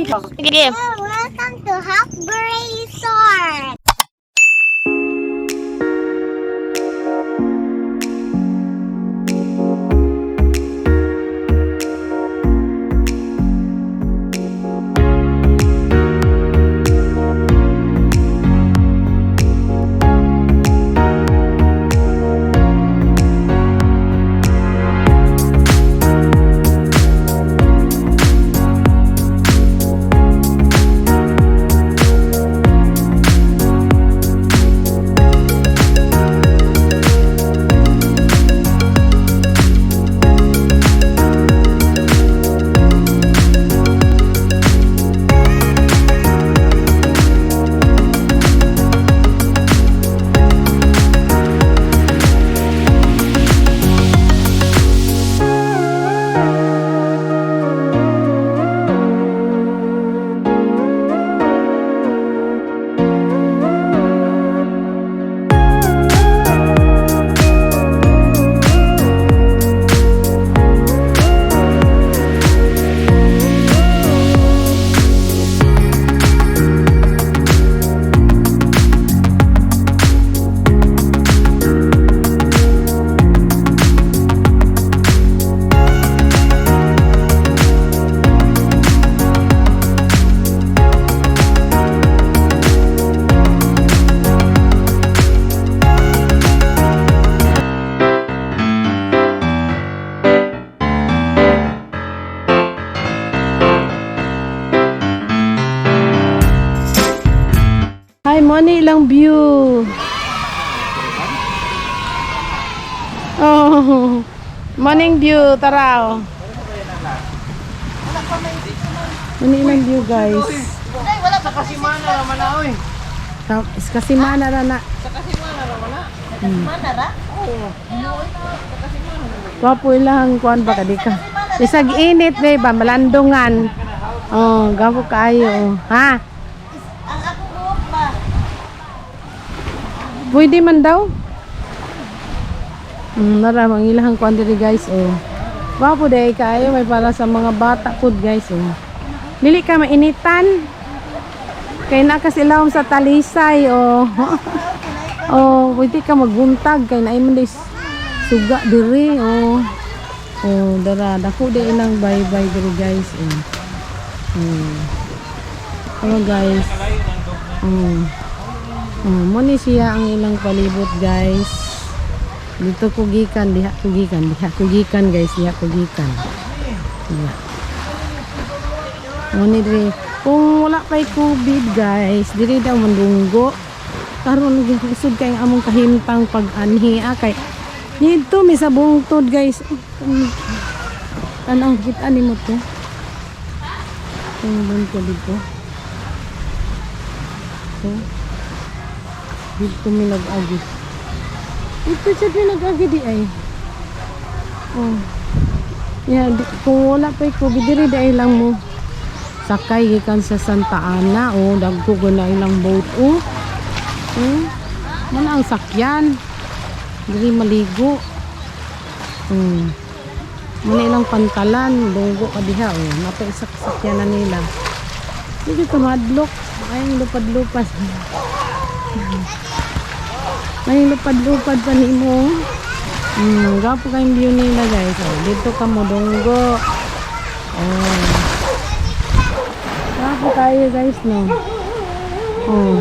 Sige. Welcome to Hawkbury Resort. Hi, money ilang view. Oh, morning view, tara. Oh. Money ilang view, guys. Sa kasimana raman na oy. Kasimana ra na. Sa kasimana raman na. Wapo ilang kuan ba kadi ka. Isag init na ba malandungan. Oh, gabo kaayo. Oh. Ha? Ang akong buhok ba? Pwede man daw. Nara, ang ilahang kuan diri, guys, oh. Wapo day kaayo may para sa mga bata pud, guys, oh. Dili ka mainitan. Kay na kasi ilawom sa talisay, oh. Oh, pwede ka magbuntag kay naay man day suga diri, oh. Oh, dara dako day ilang bye-bye diri, guys, oh. Oh, guys. Oh. Oh, mo ni siya ang ilang palibot, guys. Dito ko gikan, diha ko gikan, diha ko gikan, guys, diha ko gikan. Diha. Mo ni diri. Kung wala pa'y COVID, guys, diri daw mandunggo. Karon lisod kay ang among kahimtang pag-anhi ah, kay dito may sa bungtod, guys. Oh, Tanang kita nimo to. Ang bungtod dito. So, dito may nag-agi. Dito siya may nag-agi di ay. Oh. Yeah, di, kung wala pa COVID, diri di ay lang mo. Sakay gikan sa Santa Ana, oh, dagko na ilang boat, oh. Oh. Mana ang sakyan. Diri maligo. Muna ilang pantalan, dunggo ka diha, oh. Nato isa sakyan na nila. Dito tumadlok. Ay, lupad-lupad. Ay, lupad-lupad pa nimo. Gapo kayong view nila, guys. Oh, dito ka mo dunggo. Oh. Gapo kayo, guys, no. Oh.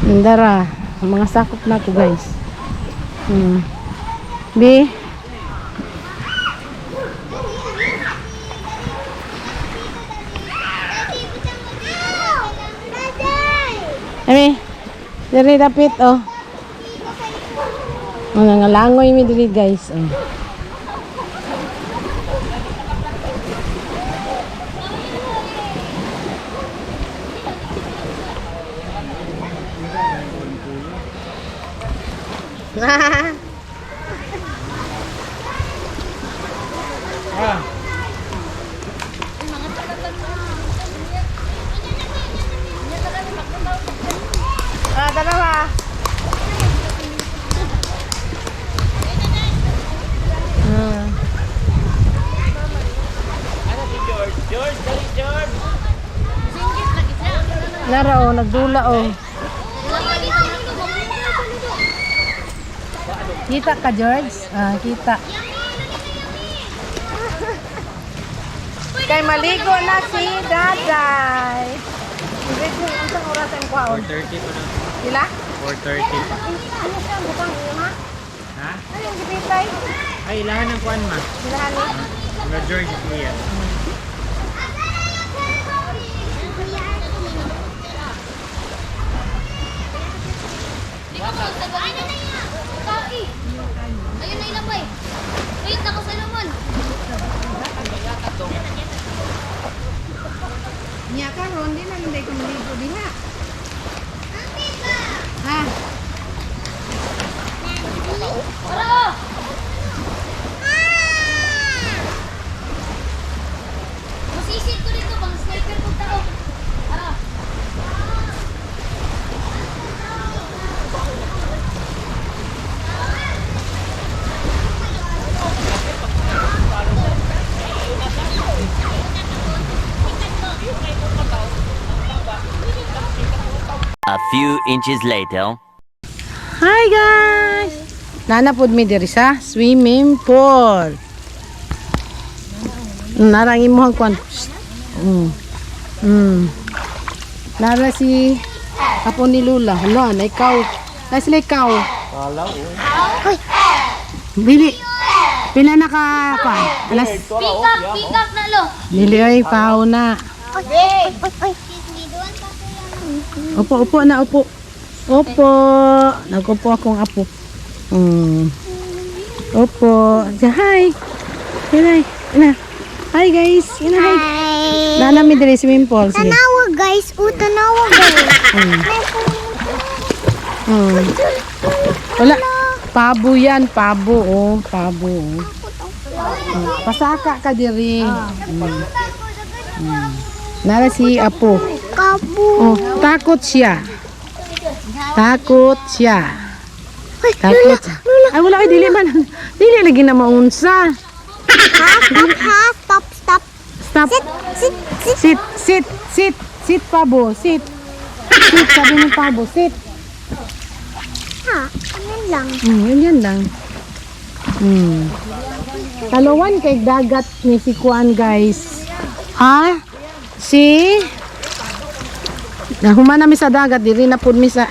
Indara, ang mga sakop na ko, guys. B. Ami. Diri dapit oh. Oh, nangalangoy mi diri, guys. Oh. Ah. Ah, dalawa. Ah. Ano si George? George, dali George. Nara oh, nagdula oh. Kita ka, George? Ah, kita. Kay maligo na si Daday. Unsang oras ang kwaon? 4:30 pa na. Sila? 4:30 pa. Ano siya ang bukang ha? Ha? Ano yung gipitay? Ay, ilahan ng kuan ma. Silahan ni? Nga George niya. Ano na yan? Kaki. Ayun na ilabay. Wait, ako sa naman. Niya karon di na hindi ko maligo diha. Ha? Para! Masisid ko dito bang sniper ko tao. Ah. A few inches later. Hi guys! Nana pud mi diri sa swimming pool. Narang imong kwan. Mm. Nara si apo ni Lula. Hala, na ikaw. Na sila ikaw. Kala oh. Dili. Pila na ka kwan? Alas. Pick up, pick up na lo. Dili ay paho na. Opo, opo na, opo. Opo. Nagupo akong apo. Opo. Say hi. Hi. Ina. Hi guys. Ina hi. Hi. Nana mi diri swimming pool. Sige. Tanawa guys. Oh, tanawa guys. Wala. Pabo yan, pabo oh, pabo. Oh. Pasaka ka diri. Nara si apo. Kabu. Oh, takot siya. Takot siya. Uy, Takot. Ay, wala kay dili man. Dili lagi na maunsa. Ha? Stop ha? Stop, stop. Stop. Sit, sit, sit. Sit, sit, sit, sit, pabo, sit. Sit, sabi ni pabo, sit. Ha? Ano lang? Yun yan lang. Talawan kay dagat ni si Kuan, guys. Ha? Si? Nahuman nami sa dagat, diri na pud mi sa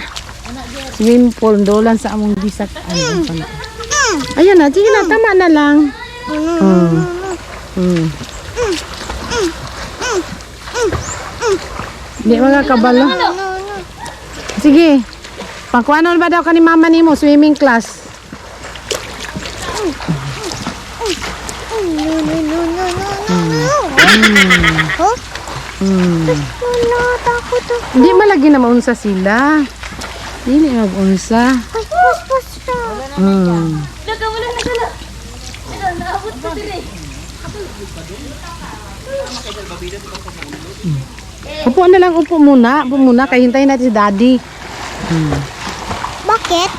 swimming pool, dolan sa among gisak. Ano, pala. Ayan na, sige na, tama na lang. Di mga kabalo. Sige. Pagkuanon ba daw ka ni mama nimo swimming class? No, no, no, no, no, no, no. Huh? Wala, takot ako. Hindi malagi na maunsa sila. Dili mag-unsa. Ay, pus, pus siya. Daga, wala na gala. Daga, naabot ko dire. Upo na lang, upo muna. Upo muna, kay hintayin natin si daddy. Bakit?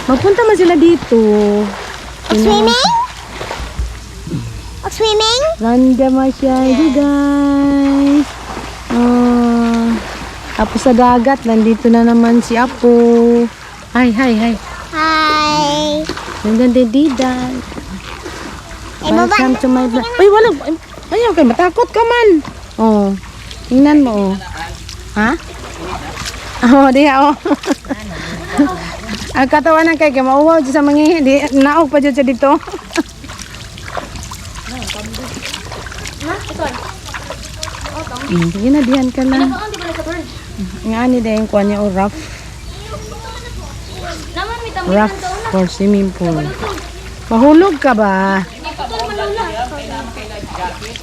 Magpunta man sila dito. Swimming? Swimming? Ganda masyado, guys. Ah, tapos sa dagat, nandito na naman si Apo. Hi, hi, hi. Hi. Nandun din Didan. Eh, baba. Welcome to my vlog. Uy, wala. Ayaw kay matakot ka man. Oh. Tingnan mo oh. Ha? Oh, diha oh. Ang katawan ng kay kay mauwaw dyan sa mga di naog pa jud siya dito. Sige na, dihan ka na. Baka di ba sa bird? Nga ni dahil kuha niya oh, rough. Naman may tambitan Rough daw na. for swimming pool. Mahulog ka ba? Iputol man lula.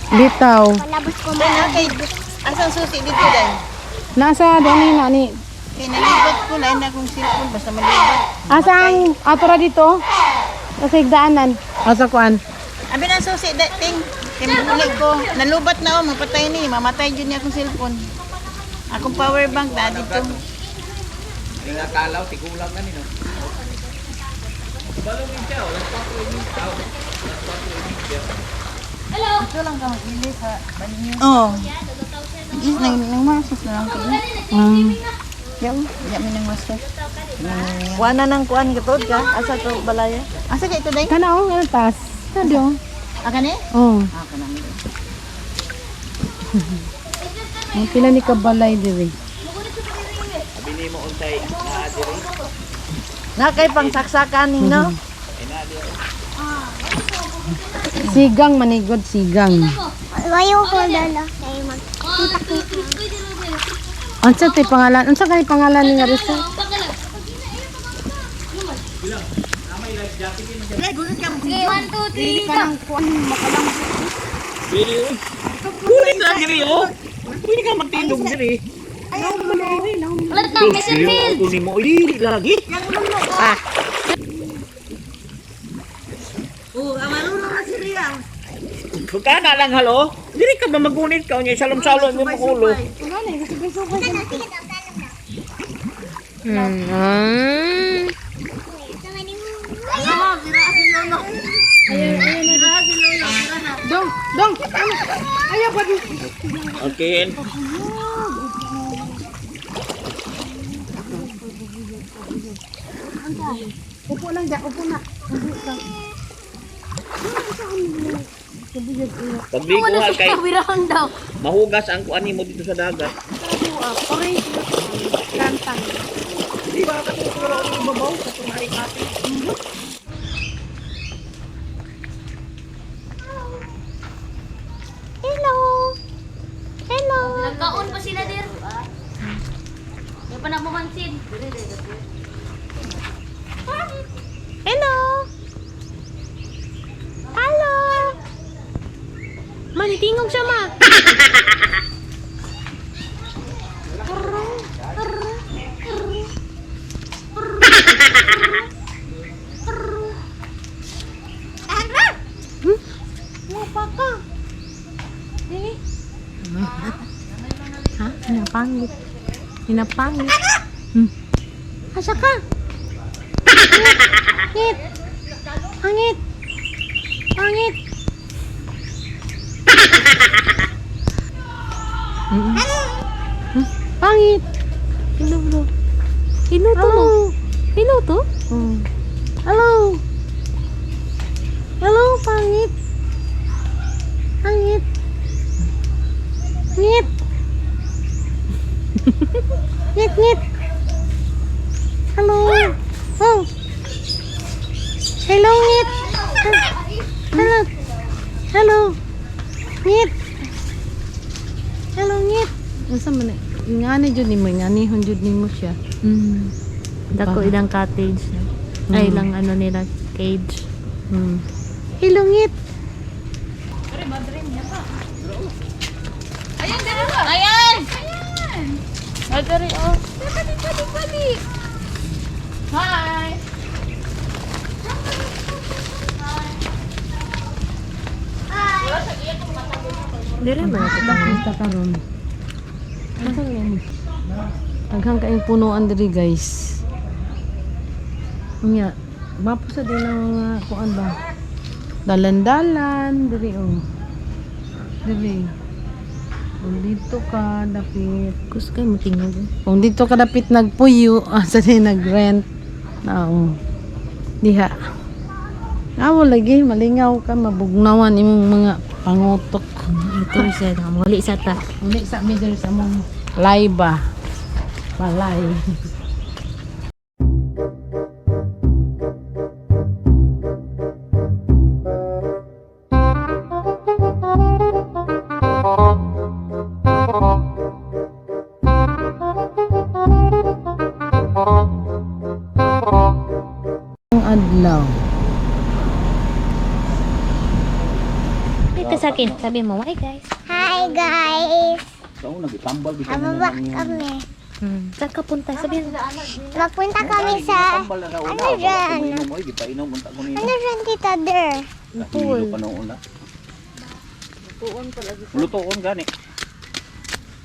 Bitaw. Palabas ko muna. Asang susi dito dahil? Nasa dani na ni. Kaya nalibat ko, lain na akong cellphone, basta malibat. Asa ang atora dito? Sa higdaanan. Asa kuan? Abi na ang susi, da, ting. Kaya muli ko, nalubat na oh, mapatay ni, mamatay dyan niya akong cellphone. Akong power bank na dito. Hello. Oh. Is nang nang masos na lang ko. Yaw, ya mi nang masos. Wala nang kuan katod ka? Asa to balaya? Asa kay ito day? Kana oh, ano tas? Kano? Aka ni? Oh. Ah, kana ni. Ang pila ni kabalay diri. Bini mo untay naa diri. Na kay pang saksakan ning no? Sigang manigod sigang. Wayo ko lolo. Kay mag Unsa tay pangalan? Unsa kay pangalan ni nga resort? Sige, 1, 2, 3, go! Diri oy. Kunin lang diri oh. Pwede ka magtindog diri. Ulit na, Mission Field! Kunin mo diri lagi. Pagkana lang halo. Diri ka ba magunit ka unya salom-salom mo makulo. Dong, dong. Ayaw pa. Okay. Upo lang da, upo na. Pagligo ha kay Kabirahan daw. mahugas ang kuan nimo dito sa dagat. Hello. Hello. Nagkaon pa sila dir. May pa na mamansin. Hello. Hello. Manitingog siya ma. Ha? Hinapangit. Hinapangit. Asa ka? Ngit. Angit. Angit. Pangit. Hello, bro. Hinuto mo. Hinuto? Hello. Hello, pangit. Pangit. Ngit. Ngit, ngit. Hello. Oh. Hello, ngit. Hello. Hello. Ngit. Hello, ngit. Unsa man eh? Ingani jud nimo, inganihon jud nimo siya. Dako ilang cottage. No? Ay, ilang ano nila, cage. Hello, ngit. Ayan! Ayan! Oh. Hi! Dire ba Basta karon. Asa yan? Daghang kaayong punuan diri guys. Unya, mapo sa din ang mga kuan ba? Dalan-dalan diri oh. Diri. Kung dito ka dapit, Kus kayo mo tingog. kung dito ka dapit nagpuyo, asa din nagrent. Na oh. Diha. Awo lagi malingaw ka mabugnawan imong mga pangutok. Ito siya, muli sa ta. Uli sa mi diri sa mong layba. Balay. Ang adlaw. Ito sa akin, sabi mo, hi guys. Hi guys. Sao nagitambal bisan Ababa kami. Saan ka punta? Sabihin mo. Magpunta kami sa Tambal na raw Ano dyan? Uminom oy gipainom unta ko nino. ano dyan tita der? Pool. Pa noon na. Lutoon gani.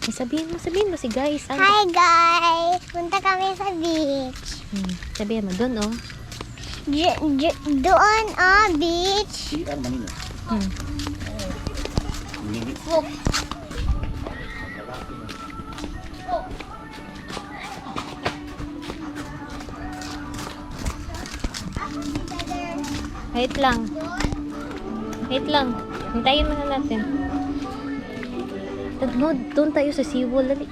Eh, sabihin mo si guys. Ano? Hi guys. Punta kami sa beach. Sabihin mo, doon oh. Doon ah beach. CR man nino. Wait lang. Wait lang. Hintayin muna natin. No, doon tayo sa seawall. Dali.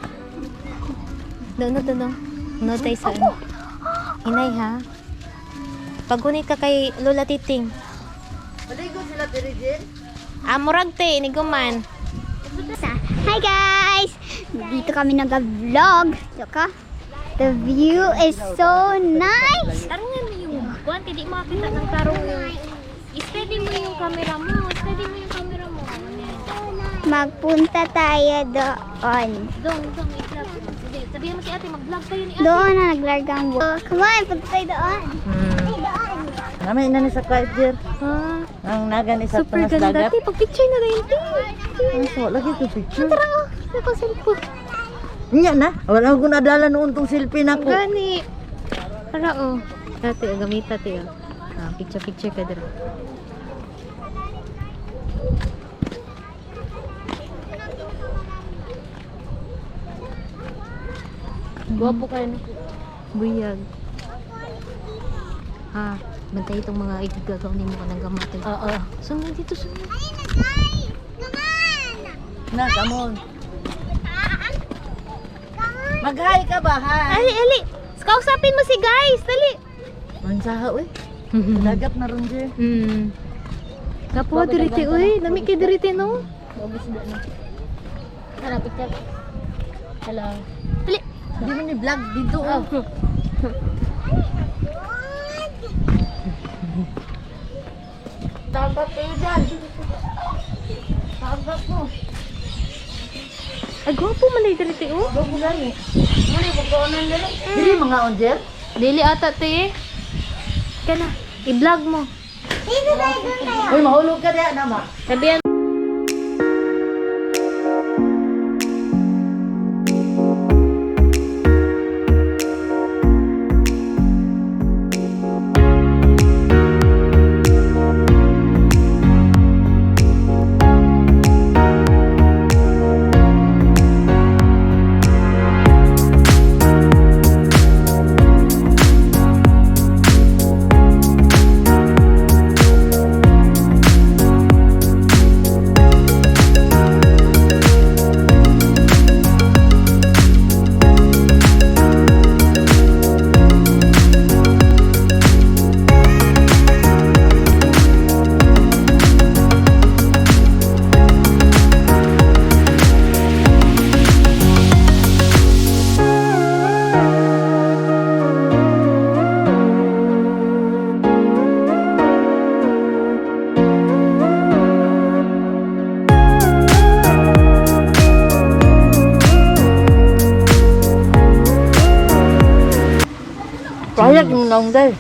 Doon, doon, doon. Doon tayo sa ano. Hinay ha. Pagunit ka kay Lola Titing. Maligo sila diri Jen. Ah, murag te, iniguman. Hi guys! Dito kami nag-vlog. Look ah. The view is so nice! Tarungan mo yung kuwan, di makakita ng tarong yung... Steady mo yung camera mo. Steady mo yung camera mo. Magpunta tayo doon. Dong, dong, i-vlog. Sige, sabihin mo si ate, mag-vlog tayo ni ate. Doon na naglarga ang buhok. Come on, punta tayo doon. Ay, doon. Namin ina ni sa quiet Jer. Ah, Ang naga ni sa super tunas ganda. dagat. Te, pag-picture na rin, te. Ang so lagi ko picture. Tara, oh. Ako cellphone. Nya na, wala ko nadala noon tong selfie nako. Gani. Tara, oh. Ate, oh, gamita, te, oh. Ah, picture, picture ka dira. Guwapo kayo, no? Buyag. Ha, bantay itong mga igagaw ni mo ka ng gamatin. Oo. Sunod dito, sunod. Ayun na guys! Come on! Na, come on. Mag-hi ka ba, hi? Ali, ali! Kausapin mo si guys! Dali! Mansaha, uy. Dagat na ron, Jer. Kapo, diriti, uy. Lami kay diriti, no? Tara, picture. Hello. Dali! Hindi mo ni vlog dito, oh. Dagat kayo dyan. Dagat mo. Ay, gwapo man ay diriti, oh. Bago gani. Dili mga on, Jer? Dili ata, te. Kana, i-vlog mo. Dito tayo, doon tayo. Uy, mahulog ka diya, nama. Sabihan. Payag yung naong day.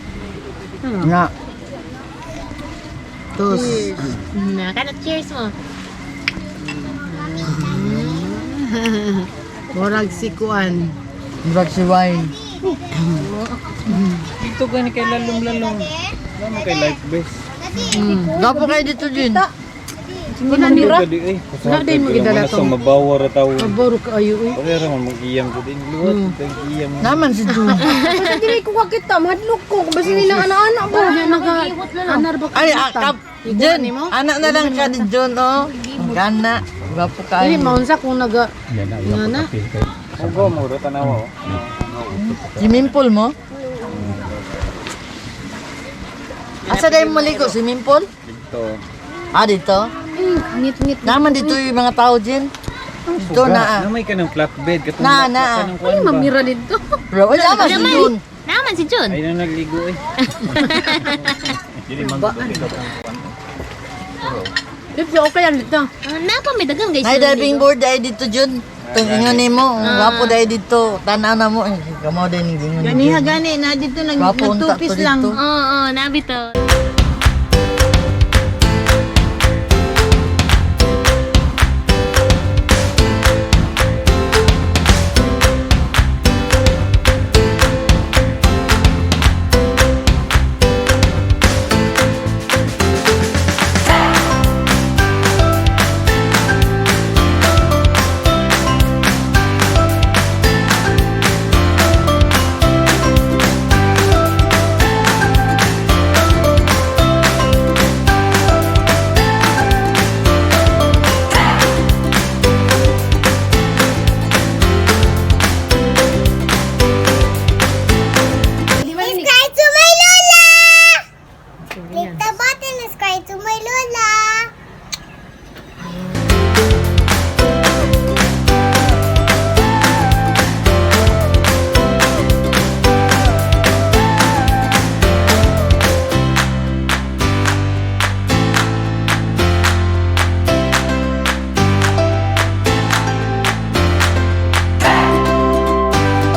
Nga. Tos. Na, kana cheers mo. Murag si Kuan. Murag si wine. Dito gani kay lalom-lalom. Wala kay life vest. Gapo kayo dito, Jin. Wala ni Dito di eh. Wala din mo gidala to. to. Mabawa ra tawo. Maboro kaayo eh. Wala ra man magiyam ko din. Luwat itong iyam. Naman si Jun. Kasi dili ko kakita, mahadlok ko. Basta nila anak-anak ba? Naga, anar ba Ay, akap. Jun, anak na lang ka ni Jun, oh. Ang Gana. Gapo Dili kayo. maunsa kung naga nga na. Ugo mo ra tanawa oh. Swimming pool mo? Asa dahil maligo? Swimming pool? Dito. Ah, dito? Ngit-ngit. Naman dito yung mga tao, Jin. Dito na ah. Namay ka ng flatbed katong Na, na. kanang kuan ba? Mamira dito. Bro, wala naman si Jun. Naman si Jun. Ay na nagligo eh. Dili man Dito okay lang dito. Ah, napa may dagang guys. Nay diving board ay dito, Jun. Itong ingon ni mo. Ang Gwapo dahil dito. Tanaw na mo. Eh, Kamo din yung ingon ni Ganiha Jun. gani na dito nag Gwapo unta nagtupis to lang. dito. Oo, oh, nabi to.